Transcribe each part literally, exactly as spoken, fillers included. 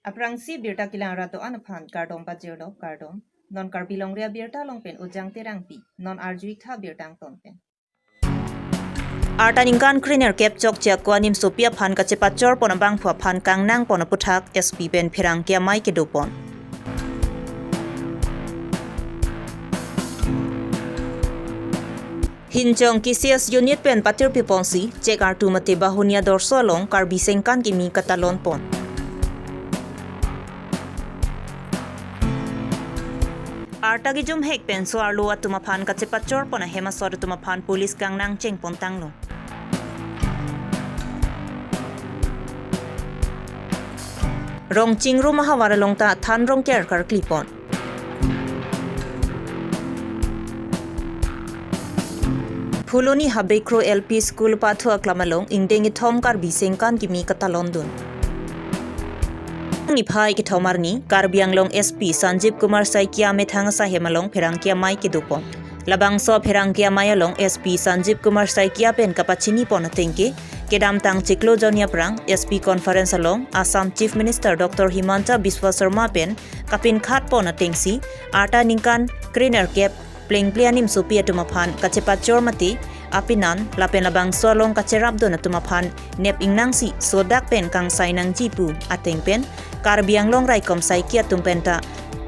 Aphrangsi birta kelang arat do-an aphan kardom pajirlo, kardom. Non Karbi Longri Abirta along pen Ujang Terangpi, non arjutha birta angton pen. Arta ningkan krenerkep chokche ako a nimsopi aphan kachepachor pon abangphu aphan kangnang pon aputhak S P pen pherangke amei kedo pon. Hinjong K C S unit pen patirpi ponsi, chek artu mate Bahunia Dorso along Karbi Sengkan kimi katalon pon. Arta kejum hek pen so-arlo atum aphan kachepachor pon ahem asor atum aphan police kangnang cheng pon tanglo. Rongchingrum ahavar along ta than rongker karkli pon. Phuloni Habekro L P School pathu aklam along ingdeng ithom Karbi Sengkan kimi katalon dun. Niphai kethom arni, Karbi Anglong S P Sanjeev Kumar Saikia amethang asai hem along pherangke amei kedo pon. Labangso pherangke amei along S P Sanjeev Kumar Saikia pen kapachini pon atengke, kedamtang chiklo jonni aphrang S P conference along Assam Chief Minister Doctor Himanta Biswa Sarma pen kapinkhat pon atengsi, arta ningkan krenerkep plengple a nimsopi atum aphan kachepachor mate apinan lapen labangso along kacherap dun atum aphan nep ingnangsi sodak pen kangsai nangji pu ateng pen Karbi Anglong raikom saiki atum pen ta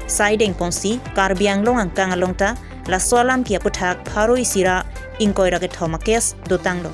saideng ponsi Karbi Anglong angkang along ta laso alam ke aputhak pharo isi ra ingkoi ra kethom a-case dotanglo.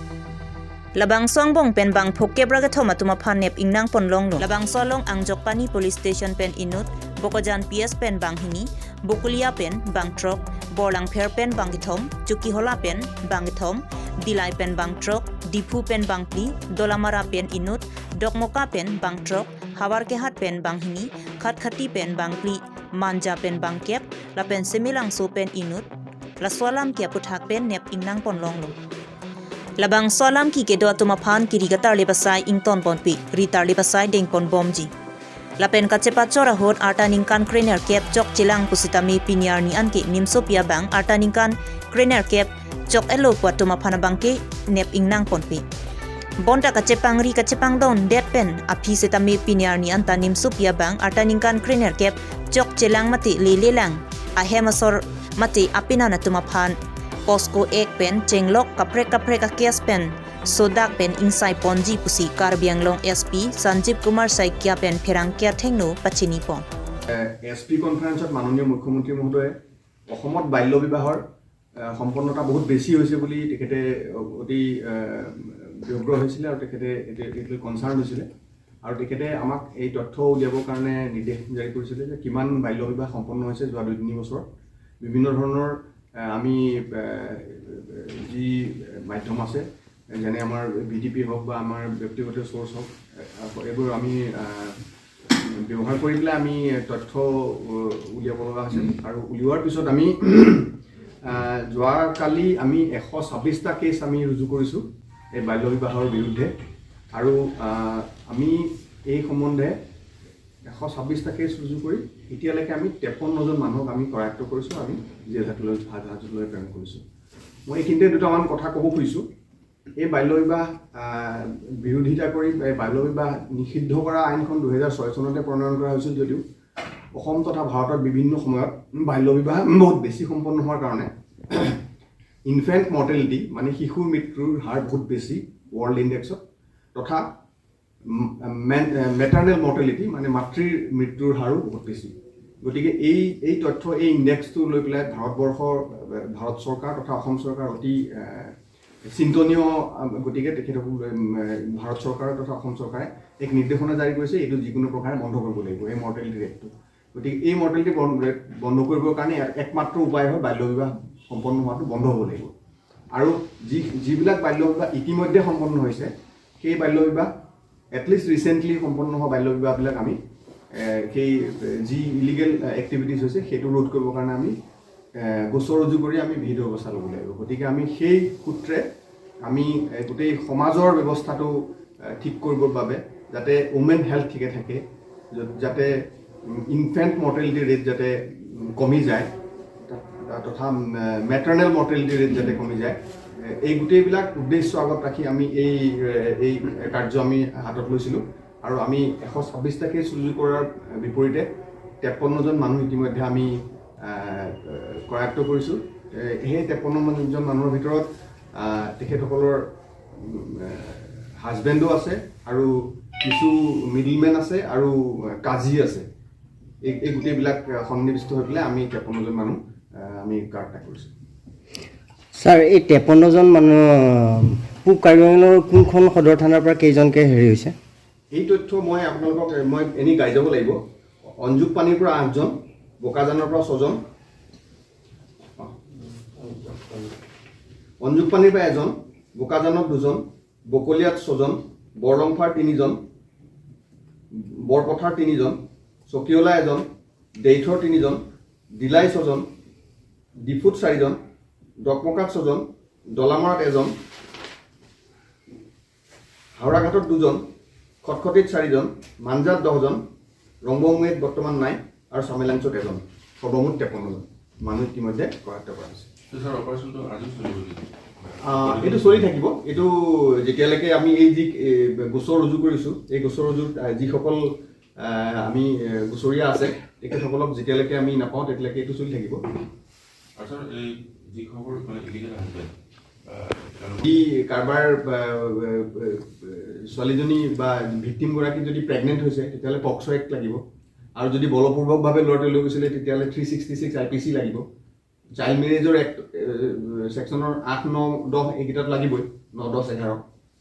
Labangso angbong pen bang phokep ra kethom atum aphan nep ingnang pon longlo. Labangso along Angjokpani Police Station pen inut, Bokajan P S pen banghini, Bokolia pen bangthrok, Borlangpher pen bangkethom, Chokihola pen bangkethom, Dillai pen bangthrok, Diphu pen bangphli, Dolamara pen inut, Dokmoka pen bangthrok, Havarkehat pen banghini, Khatkhati pen bangphli, Manja pen bangkep, lapen Semelangso pen inut, laso alam ke aputhak pen nep ingnang pon longlo. Labangso alam ke kedo atum aphan kiri katarlip asai ington ponpe, ri tarlip asai deng pon bomji. Lapen kachepachor ahut arta ningkan krenerkep chokchelang pusitame pini arni anke nimsopi abang arta ningkan krenerkep chok-etlo pu atum aphan abangke nep ingnang ponpe. Bonta kachepangri kachepangdon det pen aphi setame pini arni anta nimsopi abang arta ningkan krenerkep chokchelang mate lelelang ahem asor mate apinan atum aphan POCSO Act pen chenglok kaprek kaprek a-case pen sodak pen ingsai ponji pusi Karbi Anglong S P Sanjeev Kumar Saikia pen pherangke athengno pachini pon. S P কনফাৰেন্সত মাননীয় মুখ্যমন্ত্ৰী মহোদয়ে অসমত বাল্য বিবাহৰ, এ, সম্পন্নতা বহুত বেছি হৈছে বুলি তেখেতে অতি, এ, ব্যগ্ৰ হৈছিলে আৰু তেখেতে এইটো, এইটো লৈ কনচাৰ্ণ হৈছিলে আৰু তেখেতে আমাক এই তথ্য উলিয়াবৰ কাৰণে নিৰ্দেশ জাৰি কৰিছিলে যে কিমান বাল্য বিবাহ সম্পন্ন হৈছে যোৱা দুই তিনি বছৰত। বিভিন্ন ধৰণৰ, এ, আমি, এ, যি মাধ্যম আছে, যেনে আমাৰ ভি ডি পি হওক বা আমাৰ ব্যক্তিগত চ'ৰ্চ হওক, এ, এইবোৰ আমি, এ, ব্যৱহাৰ কৰি পেলাই আমি তথ্য, অ, উলিয়াব লগা হৈছে। আৰু উলিওৱাৰ পিছত আমি, আহ, যোৱাকালি আমি এশ ছাব্বিছটা কেছ আমি ৰুজু কৰিছোঁ এই বাল্য বিবাহৰ বিৰুদ্ধে। আৰু, আহ, আমি এই সম্বন্ধে এশ ছাব্বিছটা কেছ ৰুজু কৰি এতিয়ালৈকে আমি তেপন্নজন মানুহক আমি কৰায়ত্ব কৰিছোঁ, আমি জেল হাজতলৈ, হাজতলৈ প্ৰেৰণ কৰিছোঁ। মই এইখিনিতে দুটামান কথা ক'ব খুজিছোঁ। এই বাল্য বিবাহ, আহ, বিৰোধিতা কৰি এই বাল্য বিবাহ নিষিদ্ধ কৰা আইনখন দুহেজাৰ ছয় চনতে প্ৰণয়ন কৰা হৈছিল যদিও অসম তথা ভাৰতত বিভিন্ন সময়ত বাল্য বিবাহ বহুত বেছি সম্পন্ন হোৱাৰ কাৰণে ইনফেণ্ট মৰ্টেলিটি, মানে শিশুৰ মৃত্যুৰ হাৰ বহুত বেছি ৱৰ্ল্ড ইণ্ডেক্সত, তথা মেটাৰ্নেল মৰ্টেলিটি, মানে মাতৃৰ মৃত্যুৰ হাৰো বহুত বেছি। গতিকে এই, এই তথ্য, এই ইণ্ডেক্সটো লৈ পেলাই ভাৰতবৰ্ষৰ, ভাৰত চৰকাৰ তথা অসম চৰকাৰ অতি, এ, চিন্তনীয়। আ, গতিকে তেখেতসকল, উম, এ, ভাৰত চৰকাৰ তথা অসম চৰকাৰে এক নিৰ্দেশনা জাৰি কৰিছে, এইটো যিকোনো প্ৰকাৰে বন্ধ কৰিব লাগিব, এই মৰ্টেলিটি ৰেটটো। গতিকে এই মৰ্টেলিটি বন্ধ, ৰেট বন্ধ কৰিবৰ কাৰণে ইয়াত একমাত্ৰ উপায় হ'ল বাল্য বিবাহ সম্পন্ন হোৱাটো বন্ধ হ'ব লাগিব। আৰু যি, যিবিলাক বাল্য বিবাহ ইতিমধ্যে সম্পন্ন হৈছে, সেই বাল্য বিবাহ, এটলিষ্ট ৰিচেণ্টলি সম্পন্ন হোৱা বাল্য বিবাহবিলাক আমি, এ, সেই, এ, যি ইলিগেল এক্টিভিটিজ হৈছে, সেইটো ৰোধ কৰিবৰ কাৰণে আমি, এ, গোচৰ ৰুজু কৰি আমি বিহিত ব্যৱস্থা ল'ব লাগিব। গতিকে আমি সেই সূত্ৰে আমি, এ, গোটেই সমাজৰ ব্যৱস্থাটো, এ, ঠিক কৰিবৰ বাবে, যাতে ৱমেন হেল্থ ঠিকে থাকে, য'ত, যাতে, উম, ইনফেণ্ট মৰ্টেলিটি ৰেট যাতে, উম, কমি যায়, ত-, তথা, উম, মেটাৰ্নেল মৰ্টেলিটি ৰেট যাতে কমি যায়, এ, এই গোটেইবিলাক উদ্দেশ্য আগত ৰাখি আমি এই, এ, এই কাৰ্য আমি হাতত লৈছিলোঁ। আৰু আমি এশ ছাব্বিশটা কেছ ৰুজু কৰাৰ বিপৰীতে তেপন্নজন মানুহ ইতিমধ্যে আমি আহ, কৰায়ত্ব কৰিছোঁ। এ, সেই তেপন্নজন মানুহৰ ভিতৰত আহ, তেখেতসকলৰ হাজবেণ্ডো আছে আৰু কিছু মিডিলমেন আছে আৰু আহ, কাজী আছে। এই এই গোটেইবিলাক আহ, সন্নিৱিষ্ট হৈ পেলাই আমি তেপন্নজন মানুহ আহ, আমি কাৰ্ড এটা কৰিছোঁ। ছাৰ, এই তেপন্নজন মানুহ পূব কাৰ্বি আংলঙৰ কোনখন সদৰ থানাৰ পৰা কেইজনকে হেৰি হৈছে? এই তথ্য মই আপোনালোকক এ, মই এনেই গাই যাব লাগিব। অঞ্জুক পানীৰ পৰা আঠজন, বোকাজানৰ পৰা ছজন, অঞ্জুক পানীৰ পৰা এজন, বোকাজানত দুজন, বকলিয়াত ছজন, বৰলংফাৰ তিনিজন, বৰপথাৰ তিনিজন, চকিয়লা এজন, দেইথৰ তিনিজন, ডিলাই ছজন, ডিফুত চাৰিজন, ডকমকাত ছজন, ডলামৰাত এজন, হাওৰাঘাটত দুজন, খটখটিত চাৰিজন, মাঞ্জাত দহজন, ৰংবংৱেত বৰ্তমান নাই আৰু চামেলাংছত এজন। সৰ্বমুঠ তেপন্নজন মানুহ ইতিমধ্যে কৰায়ত্ব কৰা হৈছে। তো ছাৰ, অপাৰেশ্যনটো আজিও চলিব নেকি? আহ, এইটো চলি থাকিব। এইটো যেতিয়ালৈকে আমি এই যি এ, গোচৰ ৰুজু কৰিছোঁ, এই গোচৰ ৰুজুত আহ, যিসকল আহ, আমি এ, গোচৰীয়া আছে, তেখেতসকলক যেতিয়ালৈকে আমি নাপাওঁ তেতিয়ালৈকে এইটো চলি থাকিব। আৰু ছাৰ, এই যিসকল মানে ইলিগেল আহিছে, আহ, তেওঁলোক যদি কাৰোবাৰ আহ, আহ, আহ, ছোৱালীজনী বা ভিক্টিম গৰাকী যদি প্ৰেগনেণ্ট হৈছে তেতিয়াহ'লে পক্সো এক্ট লাগিব। আৰু যদি বলপূৰ্বকভাৱে ল'ৰাটোৱে লৈ গৈছিলে তেতিয়াহ'লে three sixty six I P C লাগিব। চাইল্ড মেৰেজৰ এক্ট ছেকশ্যনৰ আঠ, ন, দহ এইকেইটাত লাগিবই, ন, দহ, এঘাৰ।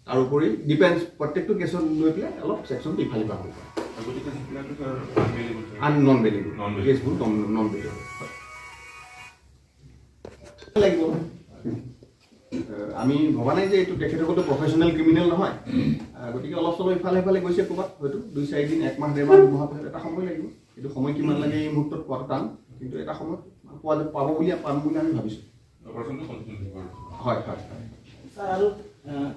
তাৰোপৰি ডিপেণ্ডছ, প্ৰত্যেকটো কেছত লৈ পেলাই অলপ ছেকশ্যনটো ইফাল সিফাল হ'ব পাৰে। আৰু গতিকে সেইবিলাকতো ছাৰ আনভেইলেবল ছাৰ। আন নন বেইলেবল নন বেইলেবল। কেছবোৰ নন নন বেইলেবল। লাগিব। এ, আমি ভবা নাই যে এইটো তেখেতসকলতো প্ৰফেশ্যনেল ক্ৰিমিনেল নহয়। আহ, গতিকে অলপ চলপ ইফালে সিফালে গৈছে ক'ৰবাত, হয়তো দুই চাৰি দিন, এক মাহ, ডেৰ মাহ, দুমাহৰ পিছত এটা সময় লাগিব। এইটো সময় কিমান লাগে এই মুহূৰ্তত কোৱাটো টান, কিন্তু এটা সময় পোৱা যাব, পাব বুলি, পাম বুলি আমি ভাবিছোঁ। অপাৰেশ্যনটো কণ্টিনিউ থাকিব আৰু। হয়, হয়, হয়। ছাৰ, আৰু আহ,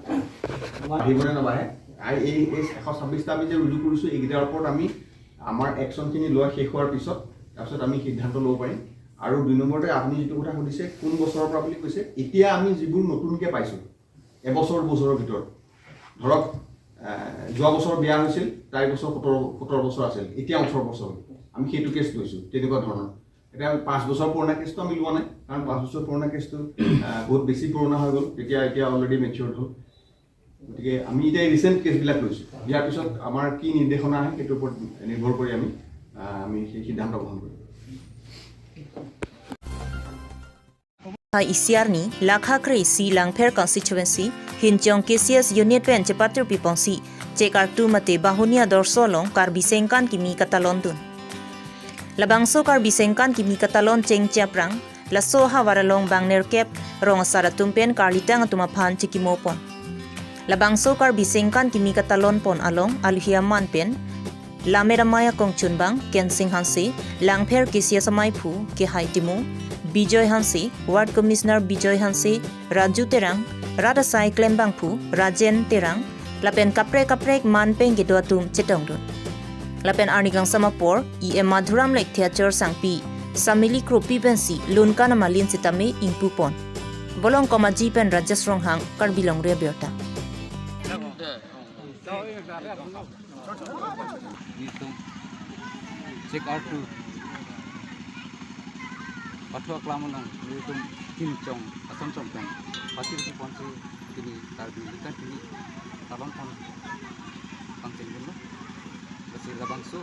আমাৰ বাঢ়িব নে নাবাঢ়ে? আই- এই এই এশ ছাব্বিছটা আমি যে ৰুজু কৰিছোঁ, এইকেইটাৰ ওপৰত আমি আমাৰ একশ্যনখিনি লোৱা শেষ হোৱাৰ পিছত তাৰপিছত আমি সিদ্ধান্ত ল'ব পাৰিম। আৰু দুই নম্বৰতে আপুনি যিটো কথা সুধিছে কোন বছৰৰ পৰা বুলি কৈছে, এতিয়া আমি যিবোৰ নতুনকৈ পাইছোঁ এবছৰ দুবছৰৰ ভিতৰত, ধৰক আহ, যোৱা বছৰ বিয়া হৈছিল, তাইৰ বছৰ সোতৰ সোতৰ বছৰ আছিল, এতিয়া ওঠৰ বছৰ হ'ল। আমি সেইটো কেছ লৈছোঁ, তেনেকুৱা ধৰণৰ। এতিয়া আমি পাঁচ বছৰ পুৰণা কেছটো আমি লোৱা নাই, কাৰণ পাঁচ বছৰ পুৰণা কেছটো আহ, বহুত বেছি পুৰণা হৈ গ'ল, তেতিয়া এতিয়া অলৰেডি মেচিয়ৰ্ড হ'ল। গতিকে আমি এতিয়া ৰিচেণ্ট কেছবিলাক লৈছোঁ। ইয়াৰ পিছত আমাৰ কি নিৰ্দেশনা আহে সেইটোৰ ওপৰত নিৰ্ভৰ কৰি আমি আহ, আমি সেই সিদ্ধান্ত গ্ৰহণ কৰিম। Hai isi arni, lakha kre isi Langpher constituency, Hinchong K C S unit pen chepatur pipongsi, chek artu mate bahuni adorso along Karbi Sengkan kimi katalon dun. Labangso Karbi Sengkan kimi katalon cheng chaprang, laso havar along bang nerkep, rong asar atum pen karlitang atum aphan chekimo pon. Labangso Karbi Sengkan kimi katalon pon along aluhi aman pen, Lammet Amei akongchunbang Kensing Hanse, Langpher K C S amaiphu Kehai Timung, Bijoy Hanse, Ward Commissioner Bijoy Hanse, Raju Terang, rat asai klembangphu Rajen Terang, lapen kaprek kaprek man pen kedo atum chetongdun. Lapen arnikangsam apor, E M Madhuram Lekthe achor sangpi, Samili Kropi pensi lunkan amalin sitame ingpupon. Bolong Komaji pen Rajesh Ronghang, Karbi Longri Abirta. Nelitum chek artu pathu aklam along nelitum Hinchong Asamchong pen patir si ponsi pini Karbi Sengkan kimi talon pon pangchengdunlo. Lasi labangso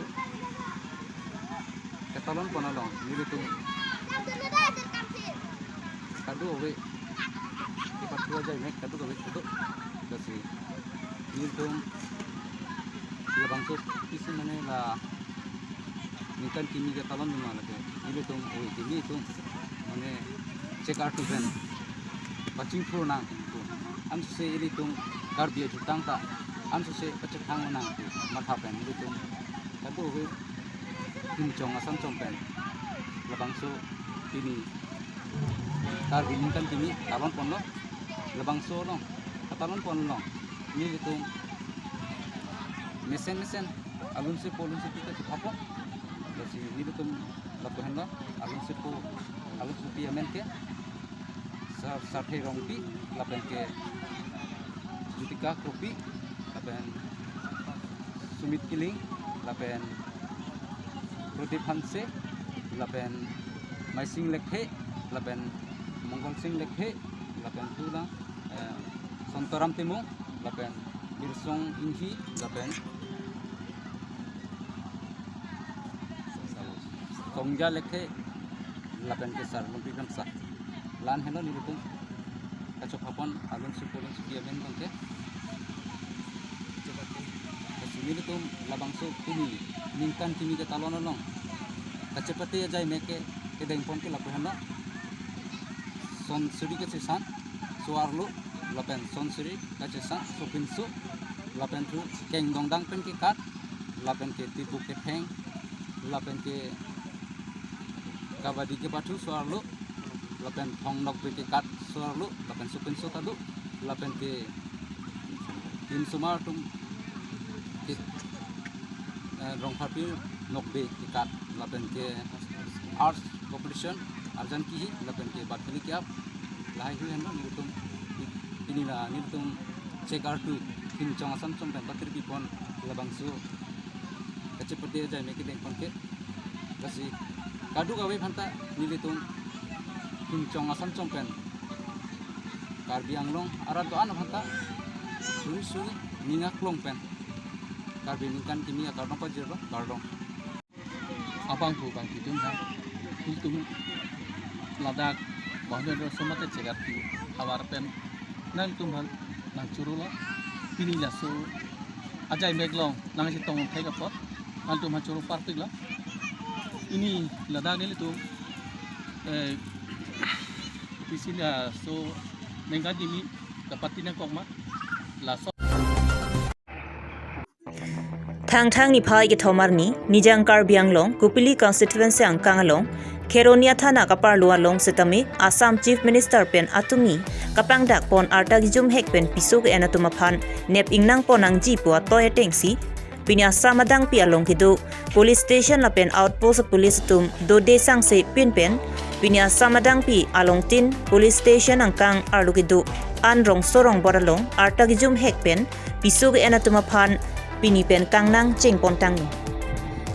ketalon pon along nelitum kadokave kepathu ajai mek kadokave kedo. Lasi nelitum labangso pisi mane la ningkan kimi ketalon ma lake nelitum oi kimi tum mane chek artu pen pachingthur nangtum. Ansose ilitum Karbi ajutang ta ansose pachethang nangtum matha pen ilitum kadokave Hinchong Asamchong pen labangso pini Karbi Ningkan Kimi talon ponlo. Labangso along katalon pon along nelitum mesen mesen alun sepo alun sepi ta chepapon. Lasi nelitum lapu henlo alun sepo alun sepi amen ke Sar- Sarthe Rongpi lapen ke Jutika Kropi lapen Sumit Killing, lapen Pradip Hanse, lapen Maising Lekthe, lapen Mongol Sing Lekthe, lapen Tula, eh, Santaram Timung, lapen Birsong Inghi, lapen Songja Lekthe, lapen ke Sar Lumpri Kramsa. La-an henlo nelitum kachopapon alun sukolun suki amen bangke. Kasi nelitum labangso pini ningkan kimi ketalon along kachepate ajai meke kedengpon ke lapu henlo. Son suri kachesan so-arlo, lapen son suri kachesan sopinso, lapen thu kengdongdang pen kekat, lapen ke tibuk ketheng, lapen ke kabadi kepathu so-arlo, lapen thong nokbe kekat so-arlo, lapen sopinso ta do, lapen ke insomar atum ke, eh, rongpharpi nokbe kekat, lapen ke arts competition arjan kihi, lapen ke bathali kiap, lahai hui henlo nelitum pini la nelitum chek artu Phingchong Asam Chom pen patir pipon labangso kachepate ajai meke dengpon ke. Lasi kadokave aphanta nelitum Phingchong Asam Chom pen Karbi Anglong arat do-an aphanta suri suri ning aklong pen Karbi ningkan kimi akardom pajirlo, kardom. Abang pu bang kitum ha. Ilitum ladak bahwa ada semata chegar tu awar pen. Nangtum han nangchoro lo. Pini laso ajai mek along nangchetong thek apot. Nangtum han choro parpik lo. Pini ladak nelitum, eh, pisi laso ningkan kimi kapati nangkok ma. Laso Thangthang niphai kethom arni, Nijang Karbi Anglong, Kopili constituency angkang along, Kheroni athana kaparlo along setame, Assam Chief Minister pen atumi, kapangdakpon arta kejum hek pen piso ke-en atum aphan, nep ingnangpon nangji pu atoi atengsi, pini Assam adangpi along kedo, police station lapen outpost police atum, dode sangse pin pen, pini Assam adangpi along tin, police station angkang arlo kedo, an rongso rongbor along, arta kejum hek pen, piso ke-en atum aphan pini pen kangnang chengpon tanglo.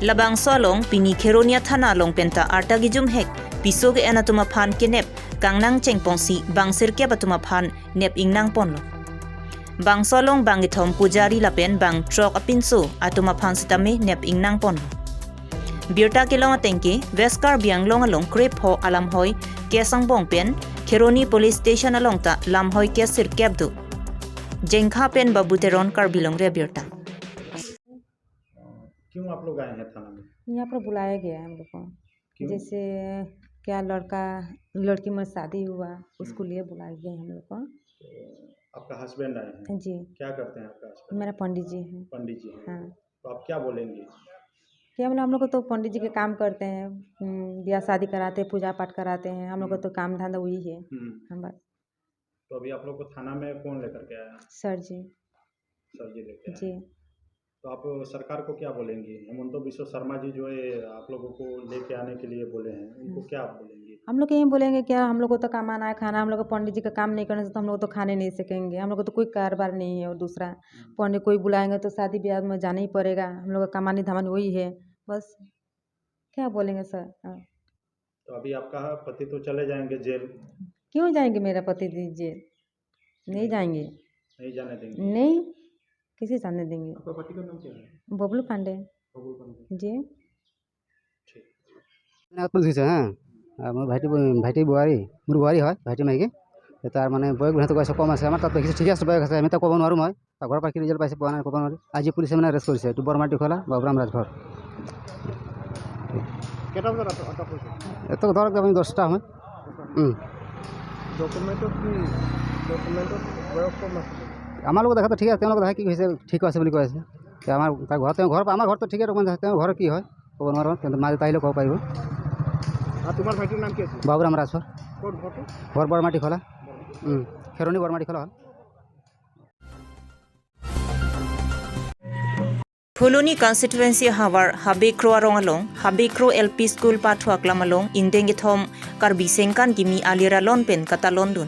Labangso along pini Kheroni athana along penta arta kejum hek piso ke-en atum aphan kenep kangnang chengponsi bang sirkep atum aphan nep ingnangponlo. Bangso along bang kethom pujari lapen bang throk apinso atum aphan setame nep ingnangponlo. Birta kelong atengke, West Karbi Anglong along krepho alamhoi case angbong pen, Kheroni Police Station along ta lamhoi case sirkep do. Jengkha pen Babu Teron, Karbi Longri Abirta. क्यों आप लोग आए हैं थाना में? यहाँ पर बुलाया गया है हम लोग को। क्यों? जैसे क्या लड़का, लड़की में शादी हुआ, उसको हम्म। लिए बुलाया गया है हम लोग को। तो आपका हस्बैंड आए हैं? जी। क्या करते हैं आपका हस्बैंड? मेरा पंडित जी हैं। पंडित जी हैं। हाँ। तो आप क्या बोलेंगे? क्या बोले, हम लोग को तो पंडित जी के काम करते हैं, हम्म, ब्याह शादी कराते हैं, पूजा पाठ कराते हैं, हम लोग को हम्म। तो काम धंधा वही है। हम्म। हम बस। तो अभी आप लोग को थाना में कौन लेकर के आया? सर जी। सर जी लेके आए। जी। तो आप सरकार को क्या बोलेंगे? हेमंत बिश्व शर्मा जी जो है, आप लोगों को लेके आने के लिए बोले हैं, उनको हम्म। क्या आप बोलेंगे? हम लोग यही बोलेंगे, क्या हम लोग को तो कमाना है, खाना, हम लोग को पंडित जी का काम नहीं करने से तो हम लोग तो खाने नहीं सकेंगे, हम लोग को तो कोई कारोबार नहीं है और दूसरा हम्म। पंडित कोई बुलाएंगे तो शादी ब्याह में जाना ही पड़ेगा, हम लोग का कमानी धमानी वही है, बस क्या बोलेंगे सर? हाँ। तो अभी आपका पति तो चले जाएंगे जेल। क्यों जाएंगे मेरा पति जी जेल? नहीं नहीं। जाएंगे। नहीं जाने देंगे। नहीं, किसी जाने देंगे। आपका पति का नाम क्या है? बबलू पांडे। बबलू पांडे। जी। ঠিক। মানে, অকণমান ধুইছে, হা। আৰু মোৰ ভাইটি ব-, ভাইটি বোৱাৰী, মোৰ বোৱাৰী হয়, ভাইটি মাইকী। তাৰ মানে বয়স বোলে সিহঁতক কৈছে, কম আছে, আমাৰ তাত দেখিছোঁ, ঠিকে আছে, বয়স আছে, আমি তাক ক'ব নোৱাৰোঁ মই। তাৰ ঘৰৰ পৰা কি ৰিজাল্ট পাইছে, পোৱা নাই, ক'ব নোৱাৰি। আজি পুলিচে মানে এৰেষ্ট কৰিছে, এইটো বৰমাটি খোলা, বাবুৰাম ৰাজভৰ। কেইটা বজাত আটক, আটক হৈছে? এইটো ধৰক, আমি দহটা সময়। উম। ডকুমেণ্টত কি, ডকুমেণ্টত বয়স কম আছে? আমাৰ লগত দেখাতে ঠিক আছে, তেওঁলোকে দেখা কি কৈছে, ঠিক আছে বুলি কৈ আছে। এতিয়া আমাৰ তাৰ ঘৰত, তেওঁ ঘৰ, আমাৰ ঘৰতো ঠিকে ডকুমেণ্ট আছে, তেওঁৰ ঘৰ কি হয়? ক'ব নোৱাৰোঁ, কিন্তু মা দেউতা আহিলে ক'ব পাৰিব। আৰু তোমাৰ ভাইটিৰ নাম কি আছিল? বাবুৰাম ৰাজভৰ। ক'ত ঘৰটো? ঘৰ বৰমাটি খোলা। উম, খেৰণি বৰমাটি খোলা হ'ল। Phuloni constituency havar Habekro arong along, Habekro L P School pathu aklam along, indeng kethom Karbi sengkan kimi alir alon pen katalondun.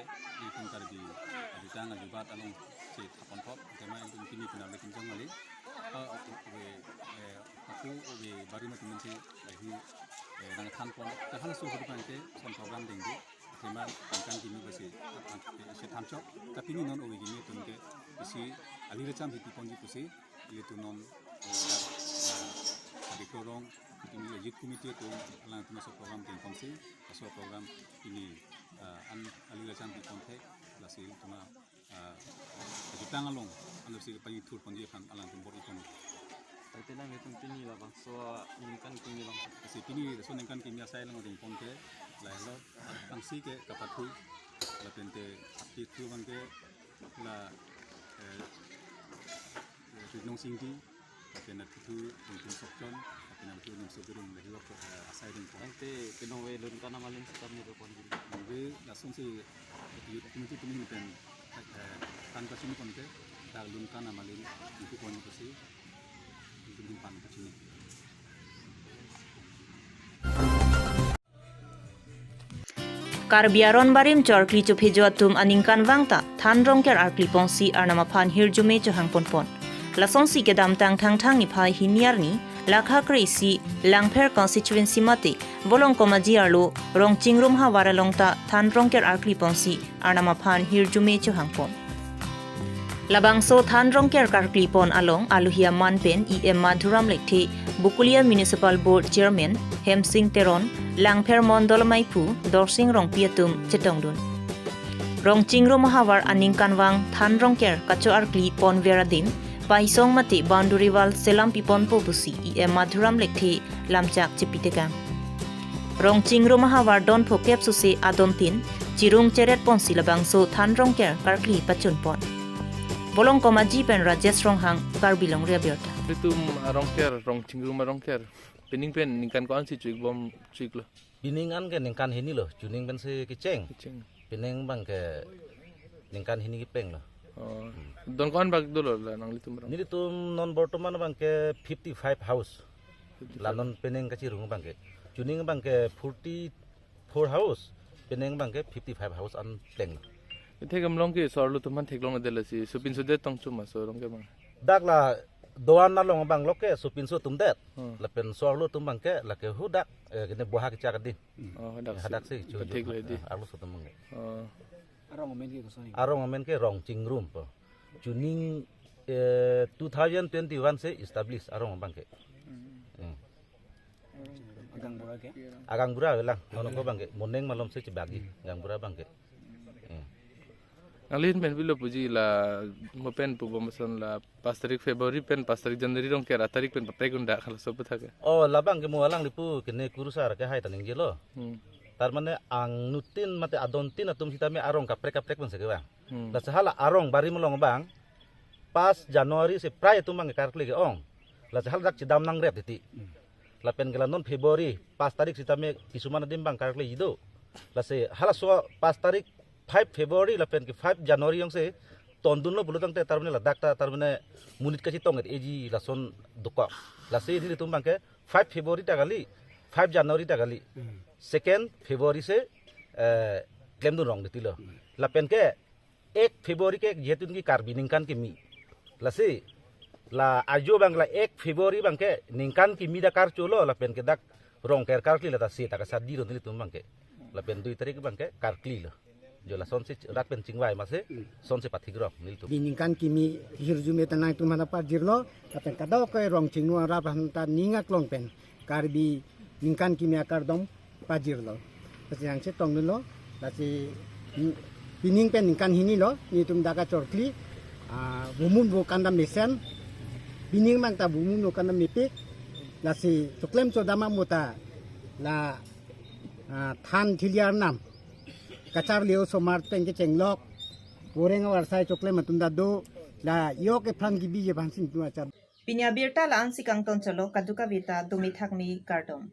ilitum Karbi ajutang ajubat along si thapon thot, tema ilitum pini penang le kinjang mali. Ah, oke, oke, eh, aku oke baru mati mensi lagi, eh, nang than pon, ke halaso hudu pangke, son program dengdi, tema ningkan kimi basi, eh, si than chok, tapi ni non oke kimi tum ke, basi ali recham hipi ponji pusi, ilitum non, eh, eh, di korong, kimi le youth committee atum, alangtum laso program dengponsi, laso program ini, eh, an ali recham hipi pon the, lasi ilitum, eh, ajutang along, anu si pani thur ponji aphan alangtum bor-i pon. Ante nanglitum pini labangso ningkan kimi long. Lasi pini laso ningkan kimi asai along dengpon ke, lahelo, tangsi ke kapathu, lapen te aphi thu abangke, la, eh, eh, Rinong Singdi, lapen aphi thu Rinong Sokchon, lapen aphi thu Rinong Sokchon, lahelo, eh, asai dengpon. Ante pinong ve lunkan amalin sitame do pon giri. Nang ve lason si, eh, youth committee pini pen, eh, kan kasini pon ke, dak lunkan amalin, itu pon kasi, itu din pan kasini. Karbi Aron Barim Chorkli Chophejo atum aningkanvang ta Than Rongker arkli ponsi Arnam aphan hirjume chohang ponpon. Lasonsi kedamtang Thangthang niphai hini arni, lakha kre-isi Langpher constituency mate Bolongkom aji arlo Rongchingrum havar along ta Than Rongker arkli ponsi Arnam aphan hirjume chohang pon. Labangso Than Rongker karkli pon along aluhia man pen E M Madhuram Lekthe, Bokolia Municipal Board Chairman Hemsing Teron, Langpher Mondol Maiphu, Dorsing Rongpi atum chetongdun. Rongchingrum havar aningkanvang Than Rongker kacho arkli ponver adim, paisong mate boundary wall selam piponpo pusi E M Madhuram Lekthe lamchak chepitekang. Rongchingrum havar don phokep suse adontin, chirung cheret ponsi labangso Than Rongker karkli pachun pon. Bolongkom aji pen Rajesh Ronghang, Karbi Longri Abirta. Ilitum arongker, Rongchingrum arongker. Pining pen ningkan ko-an si chuik bom chuik lo. Pining an ke ningkan hini lo, chuning pensi kecheng. Kecheng. Pining abangke ningkan hini kepeng lo. Oh. Don ko-an bak dolo la nanglitum arong? Nelitum non bortoman abangke fifty five house. Fifty five. La non pining kachirung abangke. Chuning abangke forty four house, pining abangke fifty five house an pleng lo. Ithe kam long ke so-arlo atum aphan theklong adela si, sopinso det tong chuma so rong ke bang. Dak la doan along abang lo ke sopinso atum det. Hmm. Lapen so-arlo atum abangke lake hadak, eh, kene boha kechak adin. Oh, hadak si. Hadak si, chu, pathik chu, le di. Eh, arloso atum abangke. Oh. Arong amen ke kosong? Arong amen ke Rongchingrum po. Chuning, eh, two thousand twenty-one si establish arong abangke. Hmm. Hmm. Agangbura ke? Agangbura avelang. Nono ko abangke. Moneng malom si chebagi. Agangbura abangke. Hmm. Nangli pen bilo puji la mo pen pu bom ason la pas tarik February pen pas tarik January rong kera tarik pen paprek un dak halaso aputhak ke. Oh, labangke mo alangli pu kene kurusar ke hai ta ningjelo. Hmm. Tar mane angnutin mate adontin atum sitame arong kaprek kaprek pen seke bang. Hmm. Lasi hala arong barim along abang pas January si prai atum abang karkli ke-ong. Lasi hala dak chedam nangrep titi. Hmm. Lapen ke la non February pas tarik sitame kisuman adim abang karkli ido. Lasi halaso pas tarik five February lapen ke five January jongsi tondunlo pulo tangte tar mane ladak ta tar mane monit kachetong et eji lason dokok. Lasi nelitum abangke five February ta kali, five January ta kali. Hmm. Second February si, eh, klemdun rong titi lo. Hmm. Lapen ke ek February ke jehetun ke Karbi ningkan kimi. Lasi la ajo abang la ek February abangke ningkan kimi dak karcho lo lapen ke dak rongker karkli la ta si ta kasa di ro nelitum abangke. Lapen dui tarik abangke karkli lo. Jo lasonsi rat pen chingvai masi, hmm, sonsi pathik rong nelitum. Di ningkan kimi hirjume ta nangtum aphan parjirlo, lapen kadokave Rongchingrum arap aphan ta ning aklong pen Karbi ningkan kimi akardom pajirlo. Lasi nangchetongdunlo, lasi, hmm, pining pen ningkan hini lo, netum dak kachorkli, ah, bumun bu kandam mesen, pining abang ta bumun bu kandam mepik, lasi choklem chodam amuta, la, ah, than thili arnam kacharli osomar pen kechenglok, voreng avarsai choklem atum ta do, la yok ephan kebiji aphan si netum achar. Pini abirta la-an si kangton cholo, kadokave ta dome thakme kardom.